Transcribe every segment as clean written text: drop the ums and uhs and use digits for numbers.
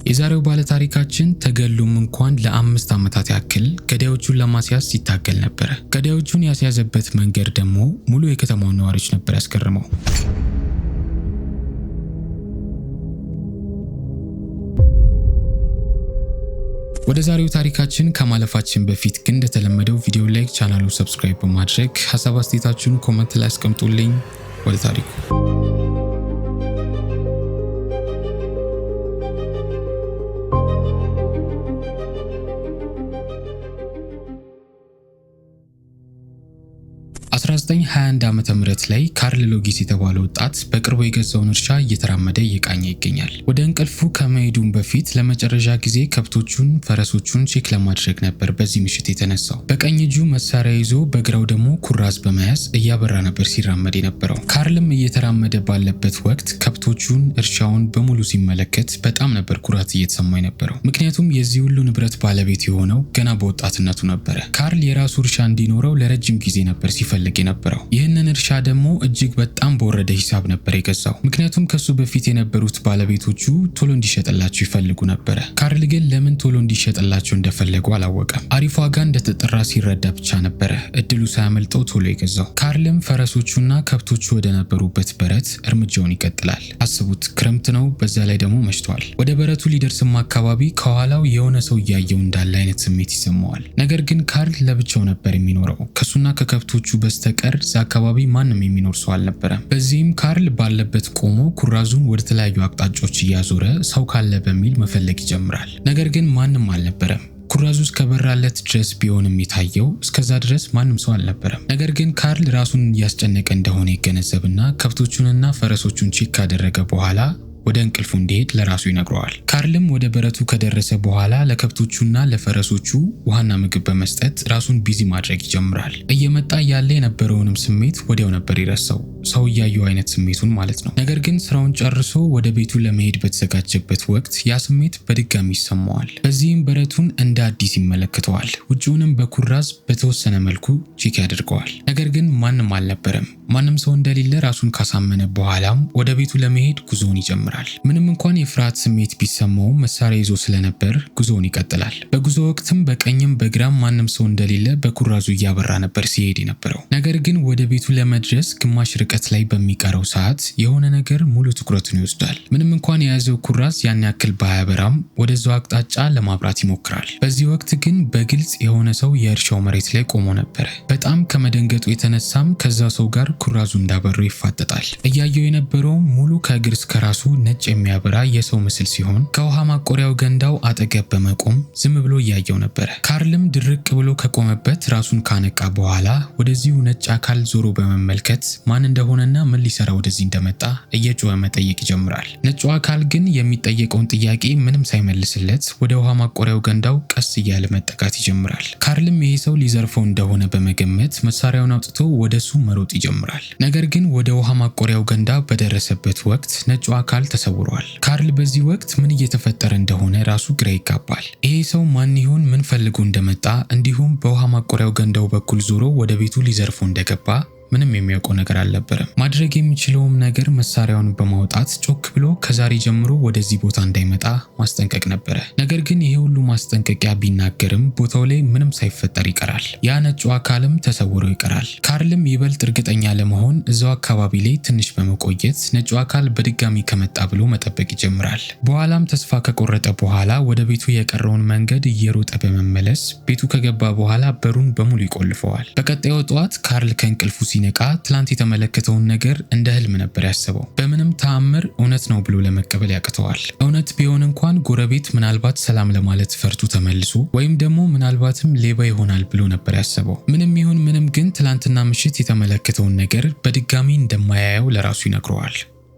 የዛሬው ባለታሪካችን ተገሎም እንኳን ለ5 ዓመታት ያክል ገዳዮቹን ለማስያዝ ሲታገል ነበረ። ገዳዮቹን ያስያዘበት መንገድ ደግሞ ሙሉ የከተማውን ነዋሪዎች ነበር ያስገረመው። ወደ ዛሬው ታሪካችን ከማለፋችን በፊት ግን እንደተለመደው ቪዲዮ like፣ ቻናሉ subscribe በማድረግ ሀሳብ አስተያየታችሁን comment ላይ አስቀምጡልኝ። ወደ ታሪኩ። 1921 ዓ.ም ላይ ካርል ሎጊስ የተባለ ወጣት በቅርቡ የገዛውን እርሻ እየተራመደ እየቃኘ ይገኛል። ወደ እንቅልፉ ከመሄዱም በፊት ለመጨረሻ ጊዜ ከብቶቹን፣ ፈረሶቹን check ለማድረግ ነበር በዚህ ምሽት የተነሳው። በቀኝ እጁ መሳሪያ ይዞ በግራው ደግሞ ኩራዝ በመያዝ እያበራ ነበር ሲራመድ የነበረው። ካርልም እየተራመደ ባለበት ወቅት ከብቶቹን፣ እርሻውን በሙሉ ሲመለከት በጣም ነበር ኩራት እየተሰማው የነበረው። ምክንያቱም የዚህ ሁሉ ንብረት ባለቤት የሆነው ገና በወጣትነቱ ነበረ። ካርል የራሱ እርሻ እንዲኖረው ለረጅም ጊዜ ነበር ሲፈልግ የነበረው። ይህንን እርሻ ደግሞ እጅግ በጣም በወረደ ሂሳብ ነበር የገዛው። ምክንያቱም ከሱ በፊት የነበሩት ባለቤቶቹ ቶሎ እንዲሸጥላቸው ይፈልጉ ነበረ። ካርል ግን ለምን ቶሎ እንዲሸጥላቸው እንደፈለጉ አላወቀም። አሪፍ ዋጋ እንደተጠራ ሲረዳ ብቻ ነበረ እድሉ ሳያመልጠው ቶሎ የገዛው። ካርልም ፈረሶቹና ከብቶቹ ወደ ነበሩበት በረት እርምጃውን ይቀጥላል። አስቡት፣ ክረምት ነው፣ በዛ ላይ ደግሞ መሽቷል። ወደ በረቱ ሊደርስም አካባቢ ከኋላው የሆነ ሰው እያየው እንዳለ አይነት ስሜት ይሰማዋል። ነገር ግን ካርል ለብቻው ነበር የሚኖረው። ከሱና ከከብቶቹ በስተቀር እዛ አካባቢ ማንም የሚኖር ሰው አልነበረም። በዚህም ካርል ባለበት ቆሞ ኩራዙን ወደ ተለያዩ አቅጣጫዎች እያዞረ ሰው ካለ በሚል መፈለግ ይጀምራል። ነገር ግን ማንም አልነበረም። ኩራዙ እስከበራለት ድረስ ቢሆንም የታየው እስከዛ ድረስ ማንም ሰው አልነበረም። ነገር ግን ካርል ራሱን እያስጨነቀ እንደሆነ ይገነዘብና ከብቶቹንና ፈረሶቹን check ካደረገ በኋላ ወደ እንቅልፉ እንዲሄድ ለራሱ ይነግረዋል። ካርልም ወደ በረቱ ከደረሰ በኋላ ለከብቶቹና ለፈረሶቹ ውሃና ምግብ በመስጠት ራሱን busy ማድረግ ይጀምራል። እየመጣ ያለ የነበረውንም ስሜት ወዲያው ነበር የረሳው፣ ሰው እያየው አይነት ስሜቱን ማለት ነው። ነገር ግን ስራውን ጨርሶ ወደ ቤቱ ለመሄድ በተዘጋጀበት ወቅት ያ ስሜት በድጋሚ ይሰማዋል። በዚህም በረቱን እንደ አዲስ ይመለከተዋል። ውጭውንም በኩራዝ በተወሰነ መልኩ check ያደርገዋል። ነገር ግን ማንም አልነበረም። ማንም ሰው እንደሌለ ራሱን ካሳመነ በኋላም ወደ ቤቱ ለመሄድ ጉዞውን ይጀምራል። ምንም እንኳን የፍርሃት ስሜት ቢሰማውም መሳሪያ ይዞ ስለነበር ጉዞውን ይቀጥላል። በጉዞ ወቅትም በቀኝም በግራም ማንም ሰው እንደሌለ በኩራዙ እያበራ ነበር ሲሄድ የነበረው። ነገር ግን ወደ ቤቱ ለመድረስ ግማሽ ርቀት ላይ በሚቀረው ሰዓት የሆነ ነገር ሙሉ ትኩረቱን ይወስዳል። ምንም እንኳን የያዘው ኩራዝ ያን ያክል ባያበራም ወደዛው አቅጣጫ ለማብራት ይሞክራል። በዚህ ወቅት ግን በግልጽ የሆነ ሰው የእርሻው መሬት ላይ ቆሞ ነበረ። በጣም ከመደንገጡ የተነሳም ከዛ ሰው ጋር ኩራዙ እንዳበረው ይፋጠጣል። እያየው የነበረው ሙሉ ከእግር እስከ ራሱ ነጭ የሚያበራ የሰው ምስል ሲሆን ከውሃ ማቆሪያው ገንዳው አጠገብ በመቆም ዝም ብሎ እያየው ነበረ። ካርልም ድርቅ ብሎ ከቆመበት ራሱን ካነቃ በኋላ ወደዚሁ ነጭ አካል ዞሮ በመመልከት ማን እንደሆነና ምን ሊሰራ ወደዚህ እንደመጣ እየጮኸ መጠየቅ ይጀምራል። ነጩ አካል ግን የሚጠየቀውን ጥያቄ ምንም ሳይመልስለት ወደ ውሃ ማቆሪያው ገንዳው ቀስ እያለ መጠጋት ይጀምራል። ካርልም ይሄ ሰው ሊዘርፈው እንደሆነ በመገመት መሳሪያውን አውጥቶ ወደሱ መሮጥ ይጀምራል። ነገር ግን ወደ ውሃ ማቆሪያው ገንዳ በደረሰበት ወቅት ነጩ አካል ተሰውሯል። ካርል በዚህ ወቅት ምን እየተፈጠረ እንደሆነ ራሱ ግራ ይጋባል። ይሄ ሰው ማን ይሁን፣ ምን ፈልጎ እንደመጣ፣ እንዲሁም በውሃ ማቆሪያው ገንዳው በኩል ዞሮ ወደ ቤቱ ሊዘርፈው እንደገባ ምንም የሚያውቀው ነገር አልነበረም። ማድረግ የሚችለውም ነገር መሳሪያውን በማውጣት ጮክ ብሎ ከዛሬ ጀምሮ ወደዚህ ቦታ እንዳይመጣ ማስጠንቀቅ ነበረ። ነገር ግን ይሄ ሁሉ ማስጠንቀቂያ ቢናገርም ቦታው ላይ ምንም ሳይፈጠር ይቀራል። ያ ነጩ አካልም ተሰውሮ ይቀራል። ካርልም ይበልጥ እርግጠኛ ለመሆን እዛው አካባቢ ላይ ትንሽ በመቆየት ነጩ አካል በድጋሚ ከመጣ ብሎ መጠበቅ ይጀምራል። በኋላም ተስፋ ከቆረጠ በኋላ ወደ ቤቱ የቀረውን መንገድ እየሮጠ በመመለስ ቤቱ ከገባ በኋላ በሩን በሙሉ ይቆልፈዋል። በቀጣዩ ጠዋት ካርል ከእንቅልፉ ሲነቃ ትላንት የተመለከተውን ነገር እንደ ህልም ነበር ያሰበው። በምንም ተአምር እውነት ነው ብሎ ለመቀበል ያቅተዋል። እውነት ቢሆን እንኳን ጎረቤት ምናልባት ሰላም ለማለት ፈርቶ ተመልሶ ወይም ደግሞ ምናልባትም ሌባ ይሆናል ብሎ ነበር ያሰበው። ምንም ይሁን ምንም ግን ትላንትና ምሽት የተመለከተውን ነገር በድጋሚ እንደማያየው ለራሱ ይነግረዋል።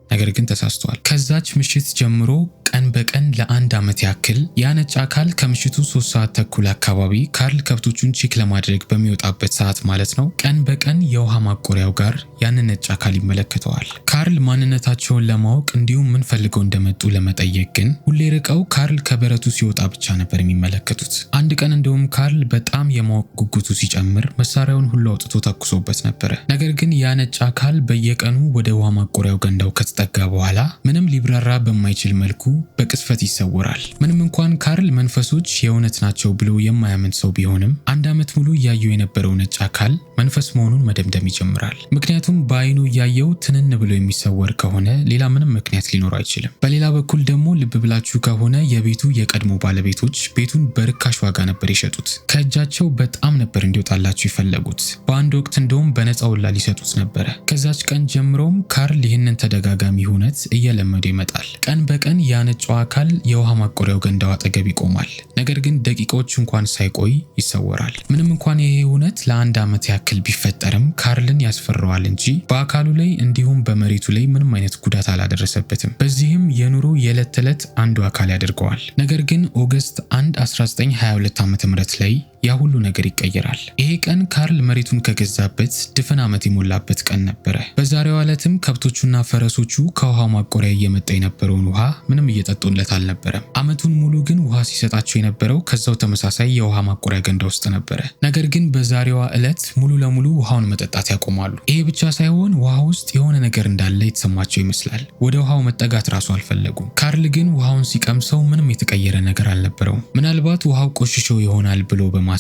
ነገር ግን ተሳስቷል። ከዛች ምሽት ጀምሮ ቀን በቀን ለ1 ዓመት ያክል ያ ነጭ አካል ከምሽቱ 3 ሰዓት ተኩል አካባቢ ካርል ከብቶቹን check ለማድረግ በሚወጣበት ሰዓት ማለት ነው፣ ቀን በቀን የውሃ ማቆሪያው ጋር ያንን ነጭ አካል ይመለከተዋል። ካርል ማንነታቸውን ለማወቅ እንዲሁም ምን ፈልገው እንደመጡ ለመጠየቅ ግን ሁሌ ርቀው ካርል ከበረቱ ሲወጣ ብቻ ነበር የሚመለከቱት። አንድ ቀን እንደውም ካርል በጣም የማወቅ ጉጉቱ ሲጨምር መሳሪያውን ሁሉ አውጥቶ ተኩሶበት ነበረ። ነገር ግን ያ ነጭ አካል በየቀኑ ወደ ውሃ ማቆሪያው ገንዳው ከተጠጋ በኋላ ምንም ሊብራራ በማይችል መልኩ በቅጽበት ይሰወራል። ምንም እንኳን ካርል መንፈሶች የእውነት ናቸው ብሎ የማያምን ሰው ቢሆንም አንድ ዓመት ሙሉ እያየው የነበረው ነጭ አካል መንፈስ መሆኑን መደምደም ይጀምራል። ምክንያቱም በአይኑ እያየው ትንን ብሎ የሚሰወር ከሆነ ሌላ ምንም ምክንያት ሊኖረው አይችልም። በሌላ በኩል ደግሞ ልብ ብላችሁ ከሆነ የቤቱ የቀድሞ ባለቤቶች ቤቱን በርካሽ ዋጋ ነበር የሸጡት። ከእጃቸው በጣም ነበር እንዲወጣላቸው የፈለጉት። በአንድ ወቅት እንደውም በነፃ ሁላ ሊሰጡት ነበረ። ከዛች ቀን ጀምሮም ካርል ይህንን ተደጋጋሚ ሁነት እየለመደ ይመጣል። ቀን በቀን ያ ነጩ አካል የውሃ ማቆሪያው ገንዳው አጠገብ ይቆማል። ነገር ግን ደቂቃዎች እንኳን ሳይቆይ ይሰወራል። ምንም እንኳን ይሄ ሁነት ለአንድ ዓመት ያክል ቢፈጠርም ካርልን ያስፈራዋል እንጂ በአካሉ ላይ እንዲሁም በመሬቱ ላይ ምንም አይነት ጉዳት አላደረሰበትም። በዚህም የኑሮ የዕለት ተዕለት አንዱ አካል ያደርገዋል። ነገር ግን August 1 1922 ዓ.ም ላይ ያ ሁሉ ነገር ይቀየራል። ይሄ ቀን ካርል መሬቱን ከገዛበት ድፍን ዓመት የሞላበት ቀን ነበረ። በዛሬው ዕለትም ከብቶቹና ፈረሶቹ ከውሃው ማቆሪያ እየመጣ የነበረውን ውሃ ምንም እየጠጡለት አልነበረም። ዓመቱን ሙሉ ግን ውሃ ሲሰጣቸው የነበረው ከዛው ተመሳሳይ የውሃ ማቆሪያ ገንዳ ውስጥ ነበረ። ነገር ግን በዛሬዋ ዕለት ሙሉ ለሙሉ ውሃውን መጠጣት ያቆማሉ። ይሄ ብቻ ሳይሆን ውሃ ውስጥ የሆነ ነገር እንዳለ የተሰማቸው ይመስላል። ወደ ውሃው መጠጋት ራሱ አልፈለጉም። ካርል ግን ውሃውን ሲቀምሰው ምንም የተቀየረ ነገር አልነበረውም። ምናልባት ውሃው ቆሽሾ ይሆናል ብሎ በማሰብ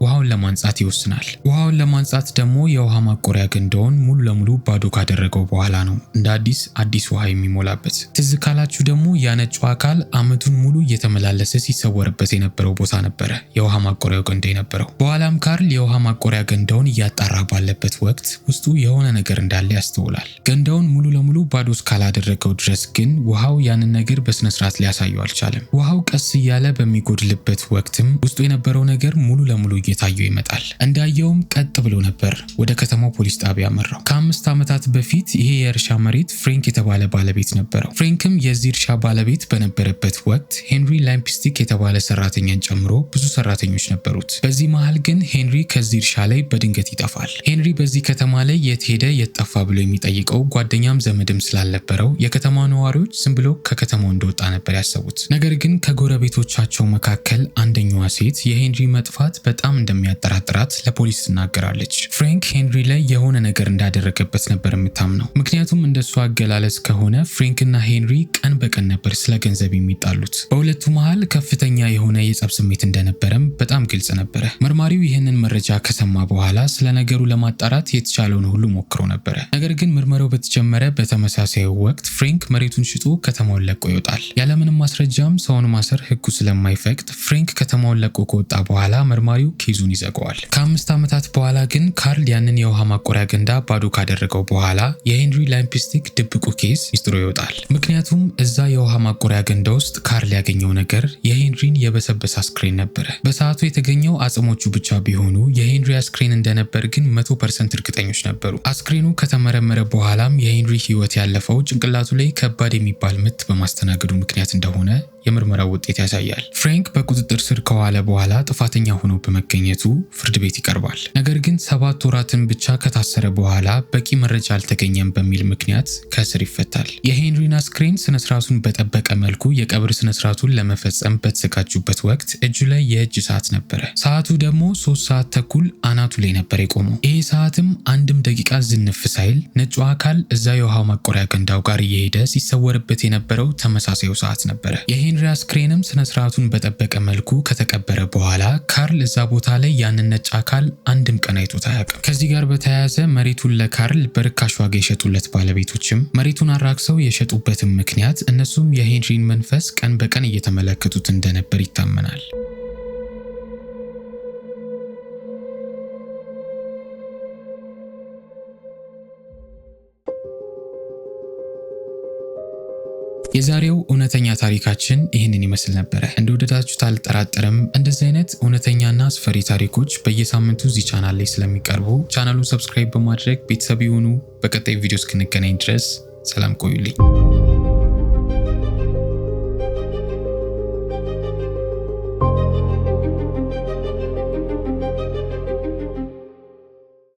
ውሃውን ለማንጻት ይወስናል። ውሃውን ለማንጻት ደግሞ የውሃ ማቆሪያ ገንዳውን ሙሉ ለሙሉ ባዶ ካደረገው በኋላ ነው እንደ አዲስ አዲስ ውሃ የሚሞላበት። ትዝ ካላችሁ ደግሞ ያ ነጩ አካል ዓመቱን ሙሉ እየተመላለሰ ሲሰወርበት የነበረው ቦታ ነበረ የውሃ ማቆሪያው ገንዳ የነበረው። በኋላም ካርል የውሃ ማቆሪያ ገንዳውን እያጣራ ባለበት ወቅት ውስጡ የሆነ ነገር እንዳለ ያስተውላል። ገንዳውን ሙሉ ለሙሉ ባዶ እስካላደረገው ድረስ ግን ውሃው ያንን ነገር በስነ ስርዓት ሊያሳየው አልቻለም። ውሃው ቀስ እያለ በሚጎድልበት ወቅትም ውስጡ የነበረው ነገር ሙሉ ለሙሉ እየታየው ይመጣል። እንዳየውም ቀጥ ብሎ ነበር ወደ ከተማው ፖሊስ ጣቢያ መራው። ከ5 ዓመታት በፊት ይሄ የእርሻ መሬት ፍሬንክ የተባለ ባለቤት ነበረው። ፍሬንክም የዚህ እርሻ ባለቤት በነበረበት ወቅት ሄንሪ ላምፒስቲክ የተባለ ሰራተኛን ጨምሮ ብዙ ሰራተኞች ነበሩት። በዚህ መሃል ግን ሄንሪ ከዚህ እርሻ ላይ በድንገት ይጠፋል። ሄንሪ በዚህ ከተማ ላይ የት ሄደ የት ጠፋ ብሎ የሚጠይቀው ጓደኛም ዘመድም ስላልነበረው የከተማው ነዋሪዎች ዝም ብሎ ከከተማው እንደወጣ ነበር ያሰቡት። ነገር ግን ከጎረቤቶቻቸው መካከል አንደኛዋ ሴት የሄንሪ መጥፋት በጣም እንደሚያጠራጥራት ለፖሊስ ትናገራለች። ፍሬንክ ሄንሪ ላይ የሆነ ነገር እንዳደረገበት ነበር የምታምነው። ምክንያቱም እንደሷ አገላለጽ ከሆነ ፍሬንክና ሄንሪ ቀን በቀን ነበር ስለ ገንዘብ የሚጣሉት። በሁለቱ መሃል ከፍተኛ የሆነ የጸብ ስሜት እንደነበረም በጣም ግልጽ ነበረ። መርማሪው ይህንን መረጃ ከሰማ በኋላ ስለ ነገሩ ለማጣራት የተቻለውን ሁሉ ሞክሮ ነበረ። ነገር ግን ምርመራው በተጀመረ በተመሳሳይ ወቅት ፍሬንክ መሬቱን ሽጦ ከተማውን ለቆ ይወጣል። ያለምንም ማስረጃም ሰውን ማሰር ሕጉ ስለማይፈቅድ ፍሬንክ ከተማውን ለቆ ከወጣ በኋላ መርማሪው case ኡን ይዘጋዋል። ከ5 ዓመታት በኋላ ግን ካርል ያንን የውሃ ማቆሪያ ገንዳ ባዶ ካደረገው በኋላ የሄንሪ ላምፒስቲክ ድብቁ case ሚስጥሩ ይወጣል። ምክንያቱም እዛ የውሃ ማቆሪያ ገንዳ ውስጥ ካርል ያገኘው ነገር የሄንሪን የበሰበሰ አስክሬን ነበረ። በሰዓቱ የተገኘው አጽሞቹ ብቻ ቢሆኑ የሄንሪ አስክሬን እንደነበር ግን 100% እርግጠኞች ነበሩ። አስክሬኑ ከተመረመረ በኋላም የሄንሪ ህይወት ያለፈው ጭንቅላቱ ላይ ከባድ የሚባል ምት በማስተናገዱ ምክንያት እንደሆነ የምርመራው ውጤት ያሳያል። ፍሬንክ በቁጥጥር ስር ከዋለ በኋላ ጥፋተኛ ሆኖ በመገኘቱ ፍርድ ቤት ይቀርባል። ነገር ግን 7 ወራትን ብቻ ከታሰረ በኋላ በቂ መረጃ አልተገኘም በሚል ምክንያት ከእስር ይፈታል። የሄንሪን አስክሬን ስነ ስርዓቱን በጠበቀ መልኩ የቀብር ስነ ስርዓቱን ለመፈጸም በተዘጋጁበት ወቅት እጁ ላይ የእጅ ሰዓት ነበረ። ሰዓቱ ደግሞ 3 ሰዓት ተኩል አናቱ ላይ ነበር የቆመው። ይሄ ሰዓትም አንድም ደቂቃ ዝንፍ ሳይል ነጩ አካል እዛ የውሃው ማቆሪያ ገንዳው ጋር እየሄደ ሲሰወርበት የነበረው ተመሳሳዩ ሰዓት ነበረ። የሄንሪ አስክሬንም ስነ ስርዓቱን በጠበቀ መልኩ ከተቀበረ በኋላ ካርል እዛ ቦታ ላይ ያንን ነጭ አካል አንድም ቀን አይቶት አያውቅም። ከዚህ ጋር በተያያዘ መሬቱን ለካርል በርካሽ ዋጋ የሸጡለት ባለቤቶችም መሬቱን አራክሰው የሸጡበትም ምክንያት እነሱም የሄንሪን መንፈስ ቀን በቀን እየተመለከቱት እንደነበር ይታመናል። የዛሬው እውነተኛ ታሪካችን ይህንን ይመስል ነበረ። እንደወደዳችሁት አልጠራጠርም። እንደዚህ አይነት እውነተኛና አስፈሪ ታሪኮች በየሳምንቱ እዚህ ቻናል ላይ ስለሚቀርቡ ቻናሉን subscribe በማድረግ ቤተሰብ ይሁኑ። በቀጣይ ቪዲዮ እስክንገናኝ ድረስ ሰላም ቆዩልኝ።